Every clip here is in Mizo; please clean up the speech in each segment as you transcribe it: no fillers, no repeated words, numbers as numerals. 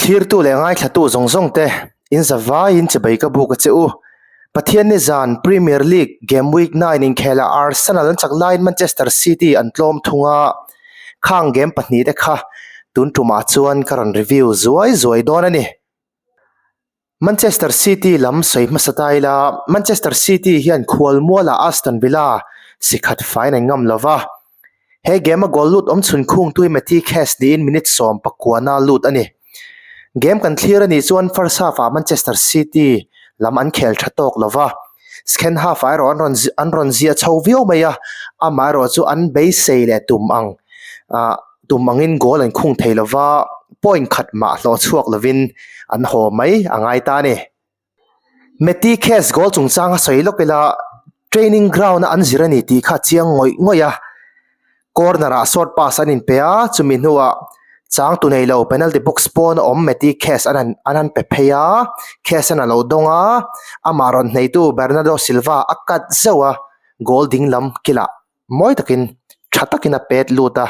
Thlirtu leh ngaithlatu zawng zawng te, in zavaiin chibai ka buk a che u. Pathianni zan Premier League Game Week 9 inkhelah Arsenal an chak laiin Manchester City an tlawm thung a, khang game pahnihte kha tun tumah chuan ka rawn review zuai zuai dawn a ni. Manchester City lam sawi hmasa ta ila, Manchester City hian khualmualah Aston Villa si khat faiin an ngam lo va. He game a goal lut awm chhun khungtui Matty Cash niin minute sawm pakuana lut a ni. Game kan thlir a nih chuan first half ah Manchester City lam an khel tha tawk lo va. Second half ah erawh an rawn an rawn ziah chho viau mai a, amaherawh chu an beisei leh tum ang ah Tum angin goal an khung thei lova, point khat mah hlawh chhuak lovin an haw mai a ngai ta a ni. Matty Cash goal chungchang a sawi lawk ila, training ground a an zir a ni tih kha a chiang ngawih ngawih a. Corner ah short pass an inpe a, chumi hnuah chang tu nei lo penalty box pawn a awm Matty Cash an han an han pe phei a, Cash an a lo dawng a, amah rawn hneitu Bernardo Silva a cut zeuh a, goal dinglam kilah Mawi takin tha takin a pet lut a,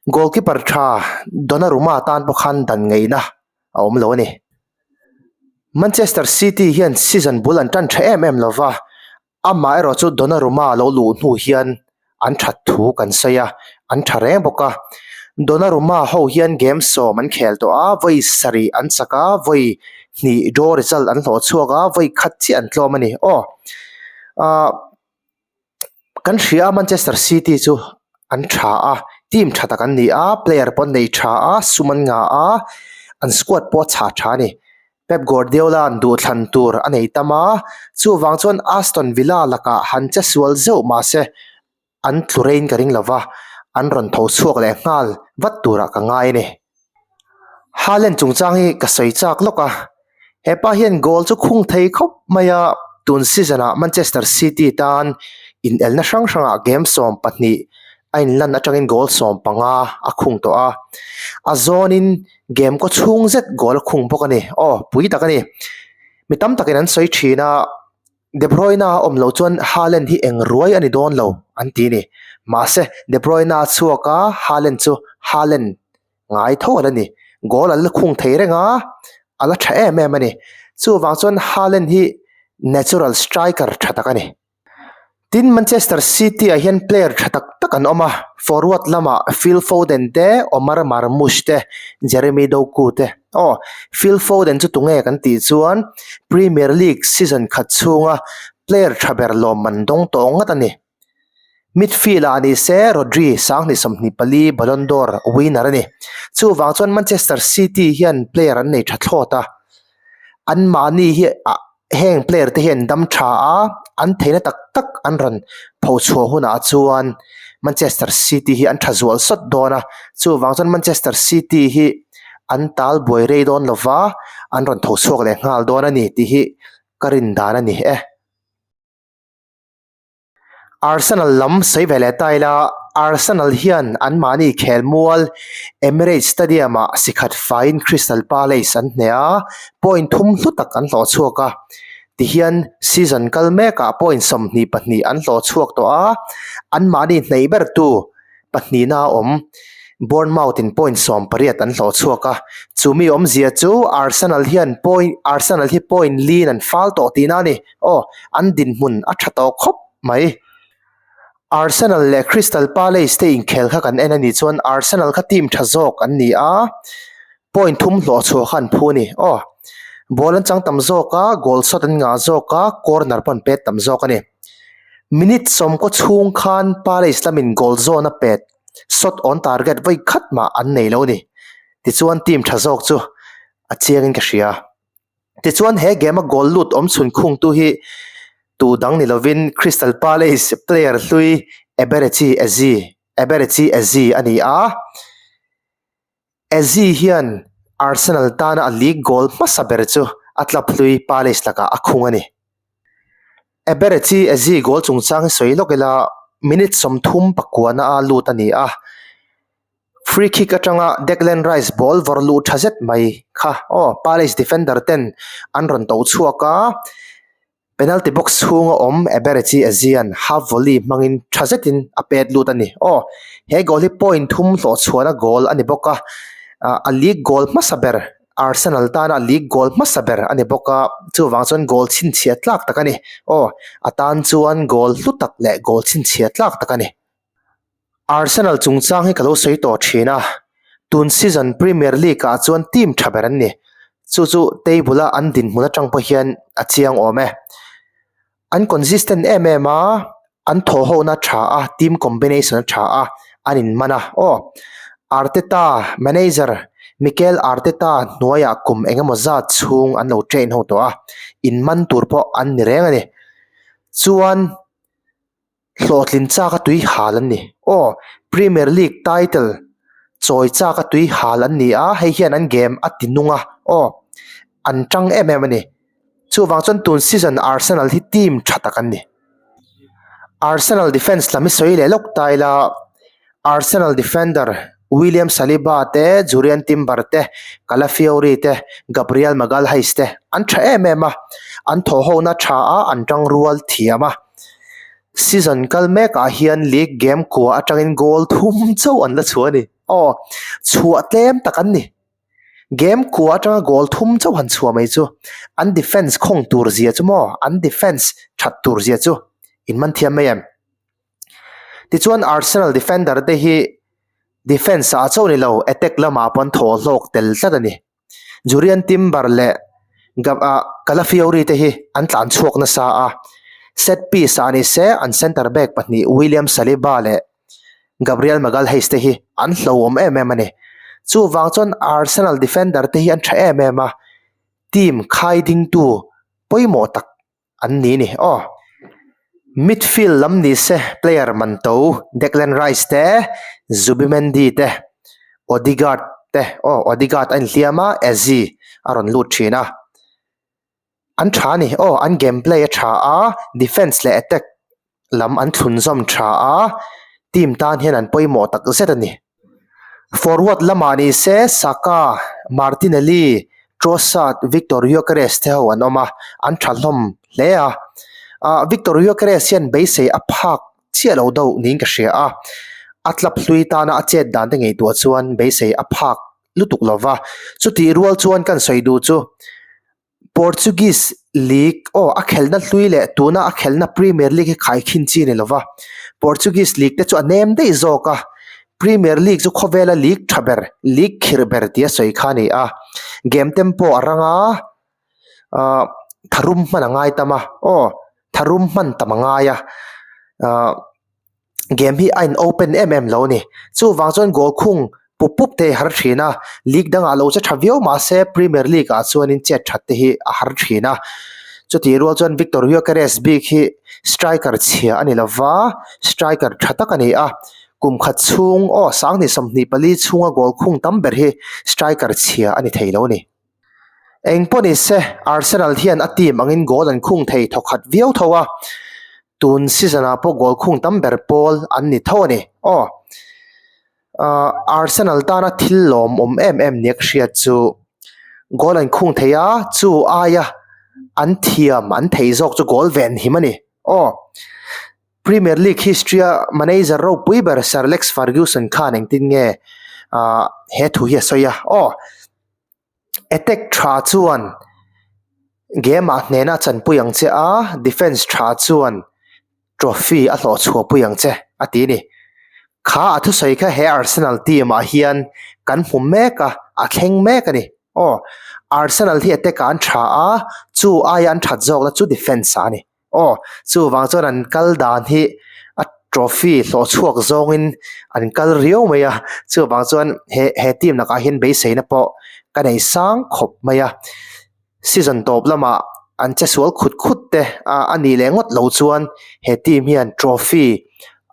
goalkeeper tha Donnarumma tan pawh khan dan ngeihna a awm lo a ni. Manchester City hian season bul an tan tha em em lova, amah erawh chu Donnarumma lo luh hnu hian an that thu kan sawi a, an tha reng bawk a. Donnarumma ho hian game sawm an khel tawh a, vawi sarih an chak a, vawi hnih draw result an hlawh chhuak a, vawi khat chiah an tlawm a ni. Aw ah. Kan hria a Manchester City chu an tha a, team tha tak an ni a, player pawh an nei tha a, sum an ngah a, an squad pawh a chhah tha a ni. Pep Guardiola an duhthlan tur a nei tam a, chuvang chuan Aston Villa lakah han che sual zeuh mahse an tlu reiin ka ring lo va, an rawn tho chhuak leh nghal vat turah ka ngai a ni. Haaland chungchang hi ka sawi chak lawk a, hepa hian goal chu khung thei khawp mai a, tun season ah Manchester City tan inelna hrang hrangah game 12 a inlan atangin goal 15 a khung tawh a, a zawnin game kaw chhung zet goal a khung bawk a ni, aw pui tak a ni. Mi tam takin an sawi thin a. De Bruyne a awm loh chuan Haaland hi eng ruai a ni dawn lo an ti a ni. Mahse, De Bruyne a chhuak a, Haaland chu Haaland ngai tho a la ni. Goal an la khung thei reng a, a la tha em em a ni. Chuvang chuan Haaland hi natural striker tha tak a ni. Tin, Manchester City ah hian player tha tak tak an awm a, forward lamah Phil Foden te, Omar Marmoush te, Jeremy Doku te. Aw, Phil Foden chu tunge kan tih chuan Premier League season khat chhunga player tha ber lawmman dawng tawh ngat a ni. Midfield ah ni se Rodri 2024 Ballon d'Or winner a ni. Chuvang chuan Manchester City hian player an nei tha thlawt a, anmahni hi ah Heng player te hian dam tha a, an theihna tak tak an rawn phochhuah hunah chuan Manchester City hi an tha zual sawt dawn a, chuvang chuan Manchester City hi an tal buai rei dawn lova, an rawn tho chhuak leh nghal dawn a ni tih hi ka rin dan a ni e. Arsenal lam sawi ve leh ta ila, Arsenal hian anmahni khelmual Emirates Stadium-ah si khat faiin Crystal Palace an hneh a, point thum hlu tak an hlawh chhuak a. Tihian season kal mekah point 22 an hlawh chhuak tawh a, anmahni hneih bertu pahnihna a awm. Bournemouth-in point 18 an hlawh chhuak a, chumi awmzia chu Arsenal hian point Arsenal hi point lin an fal tawh tihna a ni. Aw, an dinhmun a tha tawh khawp mai. Arsenal leh Crystal Palace te inkhel kha kan en a nih chuan Arsenal kha team tha zawk an ni a, point thum hlawh chhuah kha an phu a ni. Aw, ball an chang tam zawk a, goal shot an ngah zawk a, corner pawh an pet tam zawk a ni. Minute sawmkaw chhung khan Palace lamin goal zawn a pet, shot on target vawi khat mah an nei lo a ni. Tichuan team tha zawk chu a chiangin ka hria. Tichuan he game a goal lut awm chhun khungtu hi tu dang ni lovin Crystal Palace player hlui Eberechi Eze Eberechi Eze a ni a. Eze hian Arsenal tana a league goal hmasa ber chu a club hlui Palace lakah a khung a ni. Eberechi Eze goal chungchang hi sawi lawk ila minute 39 a lut a ni a, free kick atanga Declan Rice ball vawrh luh tha zet mai kha aw Palace defender ten an rawn to chhuak a. Penalty box chhunga awm Eberechi Ezean half volley hmangin tha zetin a pet lut a ni. Aw, he goal hi point thum hlawhchhuahna goal a ni bawk a, a league goal hmasa ber Arsenal tana league goal hmasa ber a ni bawk a, chuvang chuan goal chhinchhiah tlak tak a ni. Aw, a tan chuan goal hlu tak leh goal chhinchhiah tlak tak a ni. Arsenal chungchang hi ka lo sawi tawh thin a, tun season Premier League ah chuan team tha ber an ni. Chu chu table a an dinhmun atang pawh hian a chiang awm e. An consistent em em a, an thawhhona tha a, team combination a tha a, an inman a. Aw, Arteta, manager Mikel Arteta hnuaiah kum engemaw zat chhung an lo train ho tawh a, inman tur pawh an ni reng a ni. Chuan. Hlawhtlin chak a tui hal an ni. Aw, Premier League title chawi chak a tui hal an ni a, hei hian an game a ti nung a, aw, an tang em em a ni. Chuvang chuan tun season Arsenal hi team tha tak an ni. Arsenal defence lam hi sawi leh lawk ta ila, Arsenal defender William Saliba te, Jurrien Timber te, Calafiori te, Gabriel Magalhaes te an tha em em a, an thawhhona tha a, an tangrual thiam a. Season kal mekah hian league game kua atangin goal thum chauh an la chhuah a ni. Aw, chhuah tlem tak an ni. Game kua atanga goal thum chauh han chhuah mai chu an defence khawng tur zia chu maw, an defence that tur zia chu in man thiam mai em? Tichuan Arsenal defender te hi defence ah chauh ni lo attack lamah pawh an thaw hlawk tel tlat a ni. Jurrien Timber leh Calafiori te hi an tlan chhuak nasa a, set piece ah ni se an centre back pahnih William Saliba leh Gabriel Magalhaes te hi an hlauhawm em em a ni. Chuvang chuan Arsenal defender te hi an tha em em a, team khai dingtu pawimawh tak an ni ni aw. Midfield lam ni se player man to Declan Rice te, Zubimendi te, Odegaard te aw Odegaard a inhliam a Eze a rawn lut thin a. An tha ni aw an game play a tha a defence leh attack lam an thlunzawm tha a team tan hian an pawimawh tak zet a ni. Forward lamah ni se Saka, Martinelli, Trossard, Viktor Gyokeres te ho an awm a, an tha hlawm hle a. Ah Viktor Gyokeres hian beisei a phak chiah lo deuh niin ka hria a, a club hlui tana a chet dan te ngaihtuah chuan beisei a phak lutuk lova. Chutih rual chuan kan sawi duh chu Portuguese League aw a khelhna hlui leh tuna a khelhna Premier League hi khaikhin chi a ni lova, Portuguese League te chu a nem daih zawk a, Premier League chu khawvela league tha ber, league khirh ber tia sawi kha a ni a, game tempo a rang a, ahh tharum hman a ngai tam a, aw tharum hman tam a ngai a, ahh. game hi a in open em em lo a ni chuvang chuan goal khung pup pup te hi a har thin a league dangah lo che tha viau mahse premier league ah chuanin chet that te hi a har thin a chutih rual chuan Victor Gyokeres bik hi striker chhia a ni lova striker tha tak a ni a kum khat chhung aw sanghnih 24 chhunga goal khung tam ber hi striker chhia a ni thei lo a ni. Eng pawh ni se Arsenal hian a team angin goal an khung thei thawkhat viau tho a, tun season ah pawh goal khung tam ber pawl an ni tho a ni. Aw ah Arsenal tana thil lawmawm em em nia ka hriat chu goal an khung thei a, chu aia an thiam an thei zawk chu goal ven him a ni. Aw Premier League history a manager ropui ber Sir Alex Ferguson khan engtin nge ah he thu hi a sawi a. Aw. Attack tha chuan game ah hnena chanpui ang che a, defence tha chuan trophy a hlawh chhuah pui ang che a ti a ni. Kha a thusawi kha he Arsenal team ah hian kan hmu mek a, a thleng mek a ni. Aw, Arsenal hi attack ah an tha a, chu aia an that zawk na chu defence ah a ni. Aw, chuvang chuan an kal dan hi a trophy hlawh chhuak zawngin an kal riau mai a, chuvang chuan he he team lakah hian beiseina pawh ka nei sang khawp mai a, season tawp lamah an che sual khut khut te a a nih leh ngawt lo chuan he team hian trophy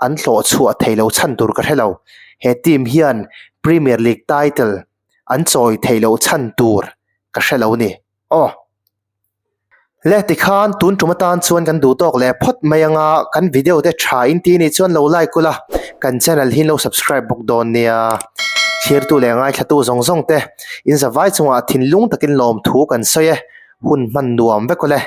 an hlawh chhuah thei lo chhan tur ka hre lo, he team hian Premier League title an chawi thei lo chhan tur ka hre lo a ni. Aw. Le tikhan tun tum atan chuan kan duh tawk leh phawt mai anga kan video te tha in ti nih chuan lo like ula kan channel hi lo subscribe bawk dawn nia thirtu leh ngaithlatu zawng zawng te in zavai chungah thinlung takin lawmthu kan sawi e hun hman nuam vek ule.